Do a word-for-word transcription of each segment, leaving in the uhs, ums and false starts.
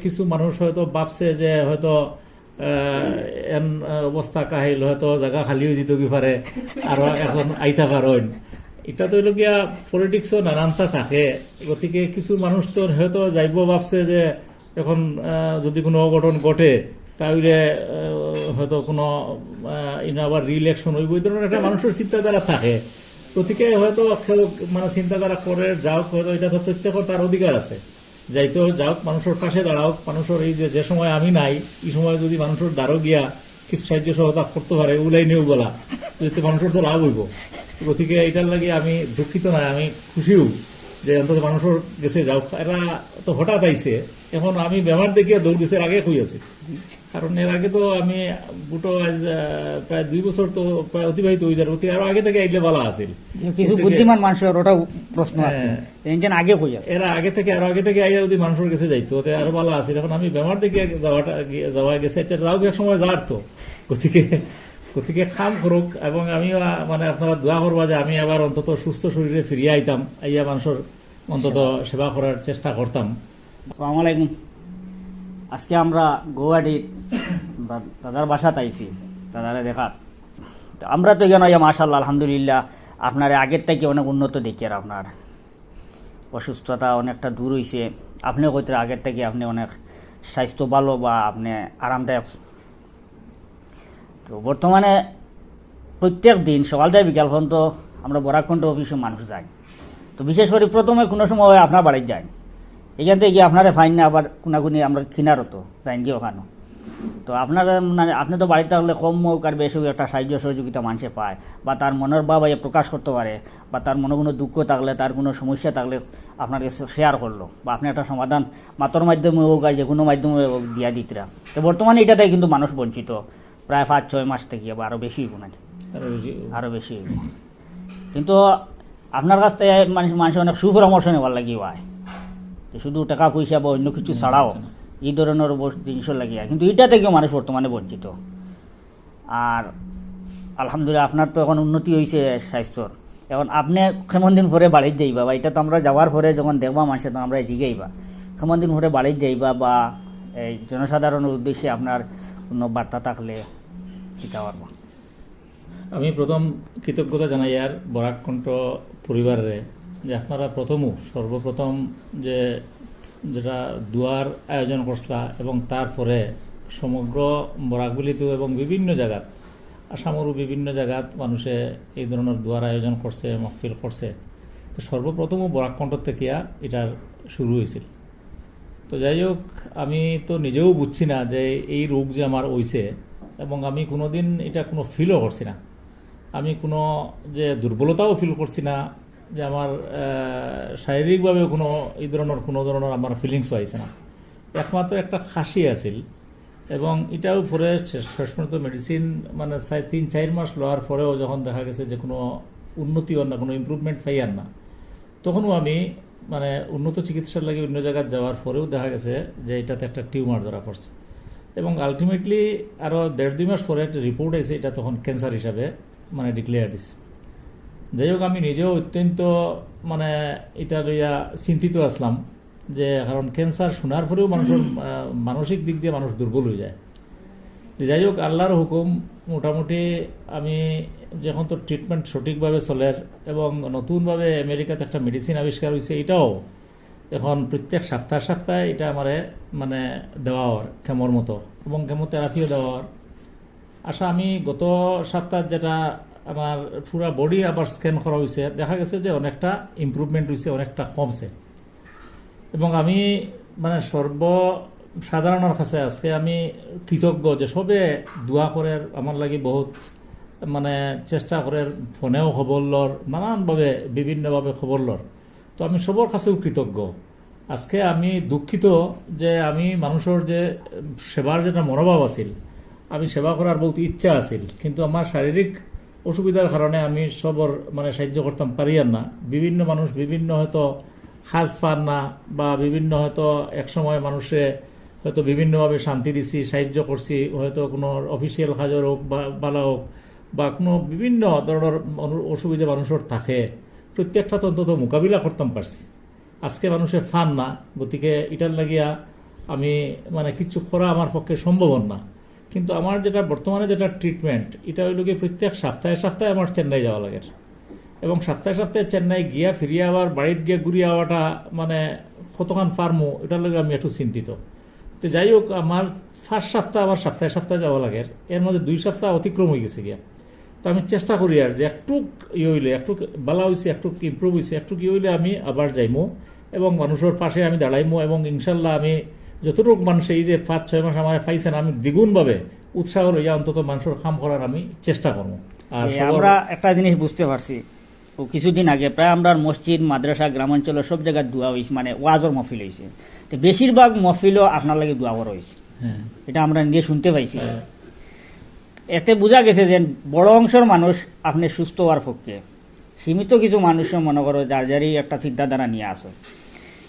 কিছু মানুষ হয়তো ভাবছে যে হয়তো, আহ, এন, আহ, অবস্থা কাহিল, হয়তো জাগা খালি অইযিতো কি পারে, আরো একজন আইতা পারইন। ইটা তো অইলো গিয়া পলিটিক্সও নানানতা থাকে। গতিকে কিছু মানুষ তো হয়তো যাইবো ভাবছে যে এখন, আহ, যদি কোনো অঘটন ঘটে, তাহলে, আহ, হয়তো কোনো, আহ, ইনো আবার রি-ইলেকশন অইবো, এই ধরনের একটা মানুষের চিন্তাধারা থাকে। গতিকে হয়তো কেউ মানে চিন্তাধারা করে যাউক, হয়তো ইটা তো প্রত্যেকের তার অধিকার আছে, যাইতো যাউক, মানুষের পাশে দাঁড়াউক, মানুষের এই যে, যে সময় আমি নাই, এই সময় যদি মানুষের দ্বারো গিয়া কিছু সাহায্য সহযোগিতা করতে পারে, ওলাই নিয়েও বলা, যাতে মানুষের তো লাভ অইবো। গতিকে ইটার লাগি আমি দুঃখিত নায়, আমি খুশিও যে অন্তত মানুষের গেছে যাউক। এরা তো হঠাৎ আইছে, এখন আমি বেমার দেখিয়া দৌড় দিছে, এর আগে কই আছে। কারণ এর আগে তো আমি বুটো আজ, আহ, প্রায় দুই বছর তো প্রায় অতিবাহিত অই যার, অতি আরো আগে থেকে আইলে ভালা আছিল। কিছু কিন্তু বুদ্ধিমান মানুষের ওটাও প্রশ্ন আছে। হ্যাঁ। এনজন আগে কই আছে। এরা আগে থেকে, আরো আগে থেকে আইয়া যদি মানুষের গেছে যাইতো, তে আরো ভালা আছিল। এখন আমি বেমার দেখিয়া যাওয়াটা, গিয়ে, যাওয়া গেছে, আচ্ছা, যাউক, এক সময় যার তো। গতিকে, গতিকে কাম করুক, এবং আমিও, আহ, মানে, আপনারা দোয়া করবা যে আমি আবার অন্তত সুস্থ শরীরে ফিরিয়া আইতাম, আইয়া মানুষের অন্তত সেবা করার চেষ্টা করতাম। আসসালামু আলাইকুম। আজকে আমরা গৌহাটির বা-, দাদার বাসাত আইছি, দাদারে দেখাত। তো আমরা তো এখানে আইয়া মাশাআল্লাহ, আলহামদুলিল্লাহ, আপনারে আগের থেকে অনেক উন্নত দেখি। আর আপনার অসুস্থতা অনেকটা দূর অইছে, আপনিও কইতরা আগের থেকে আপনি অনেক স্বাস্থ্য ভালো বা আপনি আরামদায়ক। তো বর্তমানে প্রত্যেক দিন সকাল থেকে বিকাল পর্যন্ত আমরা বরাক কণ্ঠ অফিসে মানুষ যায়। তো বিশেষ করে প্রথমে কোনো সময় হয় আপনার বাড়িত যায়, এখান থেকে গিয়ে আপনারে পাইন না, আবার কোনাকুনি আমরা কিনারও তো যাইন গিয়ে ওখানে। তো আপনারা মানে আপনি তো বাড়িত থাকলে কম হোক আর বেশি হোক একটা সাহায্য সহযোগিতা মানুষে পায়, বা তার মনের ভাব আইয়া প্রকাশ করতে পারে, বা তার মনে কোনো দুঃখ থাকলে, তার কোনো সমস্যা থাকলে আপনার কাছে শেয়ার করলো, বা আপনি একটা সমাধান মাতর মাধ্যমে হোক আর যে কোনো মাধ্যমে হোক দিয়া দিতরা। তো বর্তমানে ইটাতে কিন্তু মানুষ বঞ্চিত, প্রায় পাঁচ ছয় মাস থেকে, বা আরো বেশি অইবো নাকি? আরো বেশি অইবো। আরো বেশি অইবো। কিন্তু আপনার কাছ থেকে মানুষ, মানুষ অনেক সুপরামর্শ নেওয়ার লাগি হয়, যে শুধু টাকা পয়সা বা অন্য কিছু ছাড়াও এই ধরনের বস-, জিনিসের লাগি হয়। কিন্তু ইটা থেকেও মানুষ বর্তমানে বঞ্চিত। আর আলহামদুলিল্লাহ, আপনার তো এখন উন্নতি হইছে স্বাস্থ্যর। এখন আপনি কেমন দিন পরে বাড়িত যাইবা, বা ইটা তো আমরা যাওয়ার পরে যখন দেখবা মানুষে, তখন আমরা এদিকে আইবা, কেমন দিন পরে বাড়িত যাইবা, বা এই জনসাধারণের উদ্দেশ্যে আপনার কোনো বার্তা থাকলে দিতে পারবো। আমি প্রথম কৃতজ্ঞতা জানাইয়ার বরাক কণ্ঠ পরিবাররে, যে আপনারা প্রথমও, সর্বপ্রথম যে, যেটা দোয়ার আয়োজন করছলা এবং তারপরে সমগ্র বরাকভ্যালিত এবং বিভিন্ন জাগাত, আসামরও বিভিন্ন জাগাত মানুষে এই ধরনের দোয়ার আয়োজন করছে, মাহফিল করছে। তো সর্বপ্রথমও বরাক কণ্ঠ থাকিয়া ইটার শুরু হইছিল। তো যাই হোক, আমি তো নিজেও বুঝছি না যে এই রোগ যে আমার হইছে, এবং আমি কোনোদিন ইটা কোনো ফিলও করছি না। আমি কোনো যে দুর্বলতাও ফিল করছি না, যে আমার, আহ, শারীরিকভাবে কোনো এই ধরনের, কোনো ধরনের আমার ফিলিংসও আইছে না। একমাত্র একটা কাশি আছিল, এবং ইটাও পরে শেষ, শেষ পর্যন্ত মেডিসিন, মানে, চাই-, তিন চার মাস লওয়ার পরেও যখন দেখা গেছে যে কোনো উন্নতি অর না, কোনো ইমপ্রুভমেন্ট পাইয়ার না, তখনও আমি, মানে, উন্নত চিকিৎসার লাগি অন্য জাগাত যাওয়ার পরেও দেখা গেছে যে ইটাতে একটা টিউমার ধরা পড়ছে। এবং আলটিমেটলি আরও দেড় দুই মাস পরে একটা রিপোর্ট আইছে, ইটা তখন ক্যান্সার হিসাবে, মানে, ডিক্লেয়ার দিছে। যাই হোক, আমি নিজেও অত্যন্ত, মানে, ইটা লইয়া চিন্তিত আছলাম, যে কারণ ক্যান্সার শোনার পরেও মানুষের, আহ, মানসিক দিক দিয়া মানুষ দুর্বল হয়ে যায়। তো যাই হোক, আল্লাহর হুকুম, মোটামুটি আমি যখন তো ট্রিটমেন্ট সঠিকভাবে চলের, এবং নতুনভাবে আমেরিকাতে একটা মেডিসিন আবিষ্কার হইছে, ইটাও এখন প্রত্যেক সপ্তাহে সপ্তাহে ইটা আমারে, মানে, দেওয়া অর কেমোর মতো, এবং কেমোথেরাপিও দেওয়া অর। আচ্ছা, আমি গত সপ্তাহে যেটা আমার পুরা বডি আবার স্ক্যান করা হইছে, দেখা গেছে যে অনেকটা ইমপ্রুভমেন্ট হইছে, অনেকটা কমছে। এবং আমি, মানে, সর্বসাধারণের কাছে আজকে আমি কৃতজ্ঞ যে সবে দোয়া করের আমার লাগি, বহুত, মানে, চেষ্টা করের, ফোনেও খবর লর, নানানভাবে, বিভিন্নভাবে খবর লর। তো আমি সবার কাছেও কৃতজ্ঞ। আজকে আমি দুঃখিত যে আমি মানুষের যে সেবার যেটা মনোভাব আছিল, আমি সেবা করার বহুত ইচ্ছা আছিল, কিন্তু আমার শারীরিক অসুবিধার কারণে আমি সবর, মানে, সাহায্য করতাম পারিয়ার না। বিভিন্ন মানুষ বিভিন্ন হয়তো কাজ পার না, বা বিভিন্ন হয়তো এক সময় মানুষে হয়তো বিভিন্নভাবে শান্তি দিছি, সাহায্য করছি, হয়তো কোনো অফিসিয়াল কাজের হোক বা বালা হোক, বা কোনো বিভিন্ন ধরনের অনু-, অসুবিধা মানুষের থাকে, প্রত্যেকটা তো অন্তত মোকাবিলা করতাম পারছি। আজকে মানুষে পার না, গতিকে ইটার লাগিয়া আমি মানে কিচ্ছু করা আমার পক্ষে সম্ভব না। কিন্তু আমার যেটা বর্তমানে যেটা ট্রিটমেন্ট, এটা হইল কি প্রত্যেক সপ্তাহে সপ্তাহে আমার চেন্নাই যাওয়া লাগে। এবং সপ্তাহে সপ্তাহে চেন্নাই গিয়া ফিরিয়া আবার বাড়িত গিয়া ঘুরিয়া আওয়াটা মানে কতখান পারমু, এটার লগে আমি একটু চিন্তিত। তো যাই হোক, আমার ফার্স্ট সপ্তাহ আবার সপ্তাহে সপ্তাহে যাওয়া লাগে, এর মধ্যে দুই সপ্তাহ অতিক্রম হয়ে গেছে গিয়া। তো আমি চেষ্টা করি আর যে একটু ইয়ে হইলে, একটু বালা হইছে, একটু ইমপ্রুভ হইছে, একটু কি হইলে আমি আবার যাইমু এবং মানুষের পাশে আমি দাঁড়াইমু এবং ইনশাল্লাহ আমি যতটুকু মানুষ এই যে পাঁচ ছয় মাস আমার পাইছেন, আমি দ্বিগুণভাবে উৎসাহ লইয়া অন্তত মানুষের কাম করার আমি চেষ্টা করবো। আর এ, সবার আমরা একটা জিনিস বুঝতে পারছি, ও কিছুদিন আগে প্রায় আমরার মসজিদ, মাদ্রাসা, গ্রামাঞ্চলে সব জায়গায় দোয়া হইছে, মানে ওয়াজর মহফিল হইছে। তো বেশিরভাগ মহফিলও আপনার লাগি দোয়া করা হইছে। হ্যাঁ। এটা আমরা নিজে শুনতে পাইছি। হ্যাঁ। এতে বোঝা গেছে যে বড় অংশর মানুষ আপনি সুস্থ হওয়ার পক্ষে। সীমিত কিছু মানুষও মনে করো যার যারই একটা চিন্তাধারা নিয়ে আসো,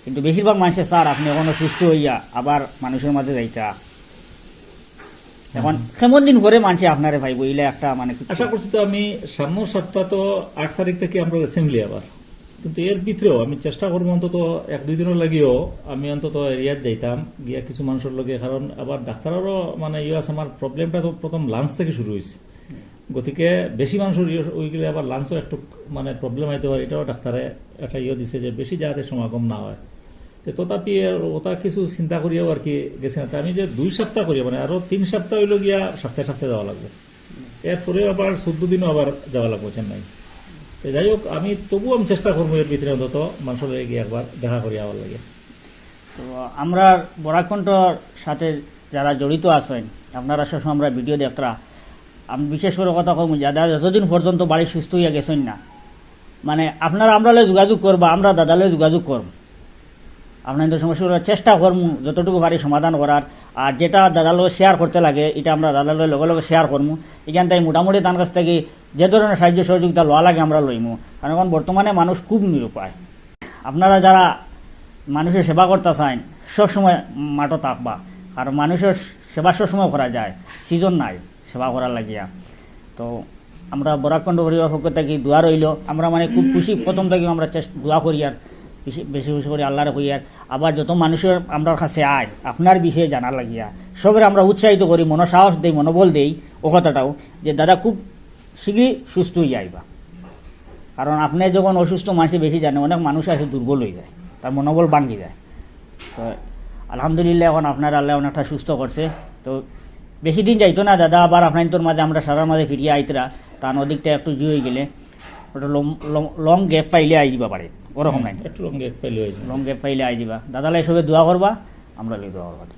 কিন্তু বেশিরভাগ মানুষে স্যার আপনি এখনো সুস্থ হইয়া আবার মানুষের মাঝে যাইতা। এখন হুম। কেমন দিন পরে মানুষে আপনারে পাইবো, ইলা একটা মানে কিছু আশা করছি তো আমি সামনের সপ্তাহ তো আট তারিখ থেকে আমরা অ্যাসেম্বলি আবার, কিন্তু এর ভিতরেও আমি চেষ্টা করবো অন্তত এক দুই দিনের লাগিও আমি অন্তত এরিয়াত যাইতাম গিয়া কিছু মানুষের লগে, কারণ আবার ডাক্তারেরও মানে ইয়ে আছে, আমার প্রবলেমটা তো প্রথম লাঞ্চ থেকে শুরু হয়েছে। গতিকে বেশি মানুষের ইয়ে ওই গেলে আবার লাঞ্চও একটু মানে প্রবলেম আইতে পারে, এটাও ডাক্তারে একটা ইয়ে দিছে যে বেশি যাতে সমাগম না হয়। তো তথাপি এর ওটা কিছু চিন্তা করিয়াও আর কি গেছি না। তো আমি যে দুই সপ্তাহ করি, মানে আরো তিন সপ্তাহ হইলো গিয়া সপ্তাহে সপ্তাহে যাওয়া লাগবে, এরপরে আবার চোদ্দ দিনও আবার যাওয়া লাগবে চেন্নাই। তো যাই হোক, আমি তবুও আমি চেষ্টা করবো এর ভিতরে অন্তত মানুষের লগে গিয়া একবার দেখা করিয়া আওয়ার লাগে। তো আমরা বরাক কণ্ঠর সাথে যারা জড়িত আছেন, আপনারা সবসময় আমরা ভিডিও দেখতরা, আমি বিশেষ করে কথা কম, দাদা যতদিন পর্যন্ত বাড়ি সুস্থ হইয়া গেছেন না, মানে আপনারা আমরা লগে যোগাযোগ করবা, আমরা দাদা লগে যোগাযোগ করব, আপনাদের সমস্যা করার চেষ্টা করমু, যতটুকু পারি সমাধান করার। আর যেটা দাদার লগে শেয়ার করতে লাগে, এটা আমরা দাদার লগে লগে লগে শেয়ার করমু। এখান থেকে মোটামুটি তার কাছ থেকে যে ধরনের সাহায্য সহযোগিতা লওয়া লাগে আমরা লইমু, কারণ এখন বর্তমানে মানুষ খুব নিরুপায়। আপনারা যারা মানুষের সেবা করতে চান, সবসময় মাঠো থাকবা, কারণ মানুষের সেবা সবসময় করা যায়, সিজন নাই সেবা করার লাগিয়া। তো আমরা বরাক কণ্ঠ পরিবার পক্ষ থেকে দোয়া রইল। আমরা মানে খুব খুশি, প্রথম থেকে আমরা চেষ্টা, দোয়া করি আর বেশি বেশি বেশি করে আল্লাহরে কই আর আবার যত মানুষের আমরার কাছে আয় আপনার বিষয়ে জানার লাগিয়া, সবের আমরা উৎসাহিত করি, মনোসাহস দেই, মনোবল দেই। ও কথাটাও যে দাদা খুব শীঘ্রই সুস্থ হইয়া আইবা, কারণ আপনি যখন অসুস্থ মানুষে বেশি জানে, অনেক মানুষ আছে দুর্বল হয়ে যায়, তার মনোবল ভাঙি যায়। তো আলহামদুলিল্লাহ এখন আপনার আল্লাহ অনেকটা সুস্থ করছে। তো বেশি দিন যাইতো না দাদা, আবার আপনার তোর মাঝে আমরা সারার মাঝে ফিরিয়া আইতরা, তার নদীকটা একটু জুই হয়ে গেলে ওটা লং লং গ্যাপ পাইলে আই দিবা পারে, ওরকম নাই। একটু লং গ্যাপ পাইলে হয়ে যাবে। লং গ্যাপ পাইলে আই দিবা। দাদালে সবে দোয়া করবা, আমরা লগে দোয়া করবা।